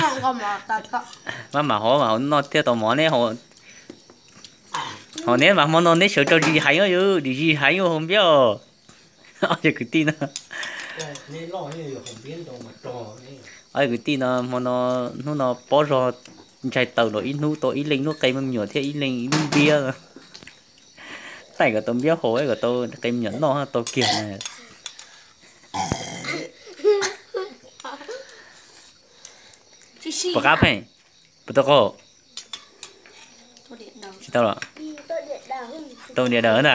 Maj mam haus, mam haus noj thiaj tau mov ne. Haus neb mas hmo no neb sawv rau dim heev, dim zi heev haus npiab os. Ob kwv tij no, ob kwv tij no hmo no, hnub no pob zog ntshai tawm los ib hnub tau ib leeg lub qe me nyuam thiab ib leeg ib lub npiab. Taij kom tau npiab haus, kom tau qe me nyuam noj tau kiag na. Puas qab pheej? Puas tau qaug? Tsis tau los? Tau diav daws na.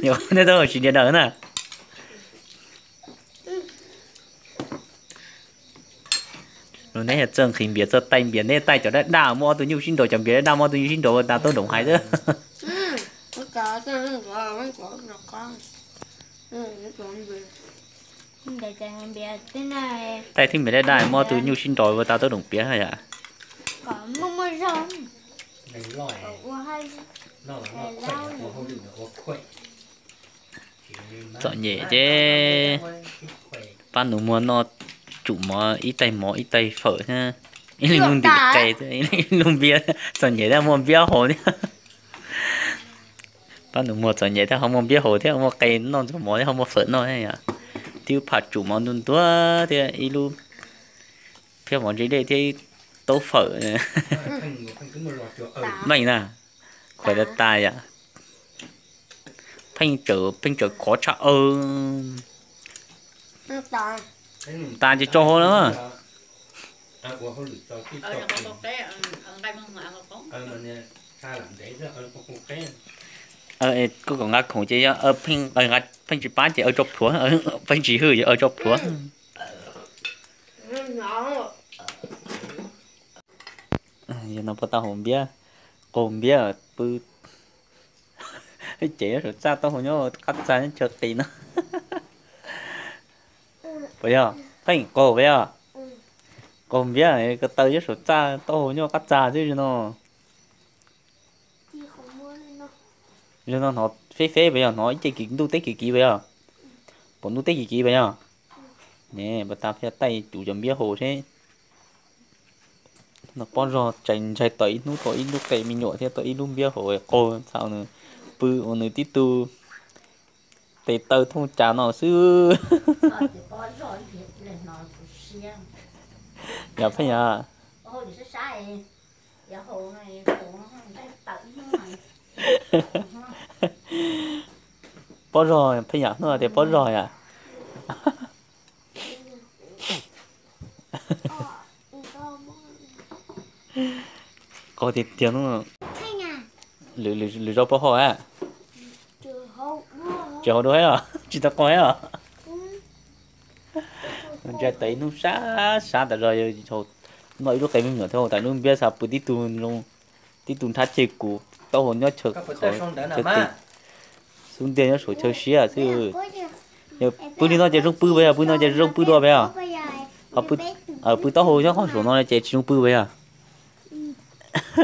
Yog nej tau tsis diav daws na. Lub neb yog txawj nqhis npias txawj taij npias, neb taij cov daj daj muaj ob tug nyuj sib nraus, cov npias daj daj muaj ob tug nyuj sib nraus ua tas taub doom hais xwb. Taij thwj npias daj daj muaj ob tug nyuj sib nraus ua tas taub doom piav yam. Txom nyem ces pab nus muag noj tsum mov, ib taig mov ib taig fawm thiab ib leeg lub ntim qe, ib leeg lub npiab, txom nyem thiab muaj npiab haus thiab. Pab nus muag txom nyem thiab ho muaj npiab haus thiab, muaj qe noj ntxuag mov thiab ho muaj fawm noj thiab yom. Tib lub phaj tsum mov ntuag ntuag thiab ib lub phiab mov ntse dej thiab ib taub fawm. Meej na, khuav tas tas yom. Pheej tseem, pheej tseem khov tshaj aw. Tas ces tso hauv na. Koj kom nqa khoom ces yog pheej tsis pab ces aw tso plhuav, pheej tsis hwj ces aw tso plhuav. Yog no puas tau haus npiab, qaug npiab pw. Ces yuav saum txaj taub hau nyob qab txag nyob chaw qis no. Puas yog? Pheej qaug puas yog? Qaug npiab ko taw nyob saum txaj taub hau nyob qab txag xwb no. Zaum no hnov feb feb puas yog, hnov ib ce kiv ntuj teb kiv kiv puas yog? Pom ntuj teb kiv kiv puas yog? Ne, puas tas thiaj taij cuv cov npiab haus seb. No pob zog tseem ntshai tawm ib hnub tau ib lub qe me nyuam thiab tau ib lub npiab haus qaug txha nws pw ua nws tib tug tes taw thooj cas no xwb. Yog pheej yog. Pob zog pheej yam hnub tias pob zog yom. Qaug tiag tiag no. Lwm zaus puas haus a? Tsis haus dua thiab os, tsis tau qaug thiab os. Ntshai tawm ib hnub sab sab tas zog, noj ib lub qe me nyuam thiab haus tas lub npiab xav pw tib tug, tib tug nrhab ceg kuv taub hau nyob chaw, xub ntiag nyob saum chaw siab xwb. Pw li no ces zoo pw puas yog? Pw no ces zoo pw dua puas yog? Pw taub hau nyob qhov saum no ces tsis zoo pw puas yog?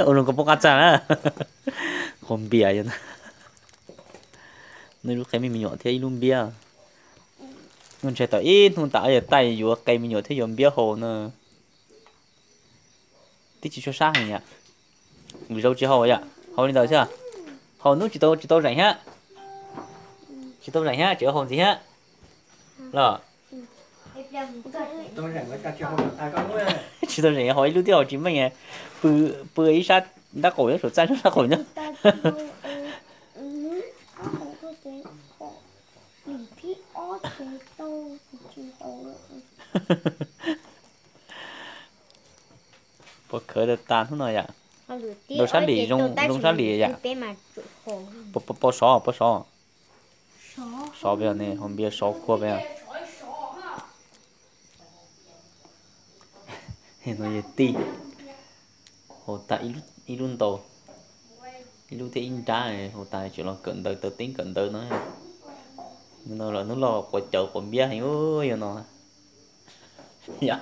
Ua zoo koj poob qab txaj na. Qaug npias yog. Noj ib lub qe me nyuam thiab ib lub npiab. Noj ntshai tawm ib hnub tas yog taij yuav qe me nyuam thiab yuav npiab haus no. Twb tsis tshua sab heev yom. Lwm zaus tsis haus yom, haus li ntawd xwb. Haus hnub tsis tau, tsis tau zeem thiab. Tsis tau zeem thiab, tseem haus ntxiv thiab los. Tsis tau zeem, haus ib lub twb haus tsis meej. Pw, pw ib sab nraub qaum nyob, saum txaj nraub qaum nyob. Puas khawv tas tas hnub no yom? Rau sab lim zoo, zoo sab lim yom? Puas sov, puas sov? Sov peb ne, haus npias sov kua peb. No yog tij, haus tas ib lub ntau, ib lub thiab ib nrab, haus tas tseem los kawm ntawv, taw teeb kawm ntawv no. No los hnub loj quav cawv quav npiab heev yog no. Yog.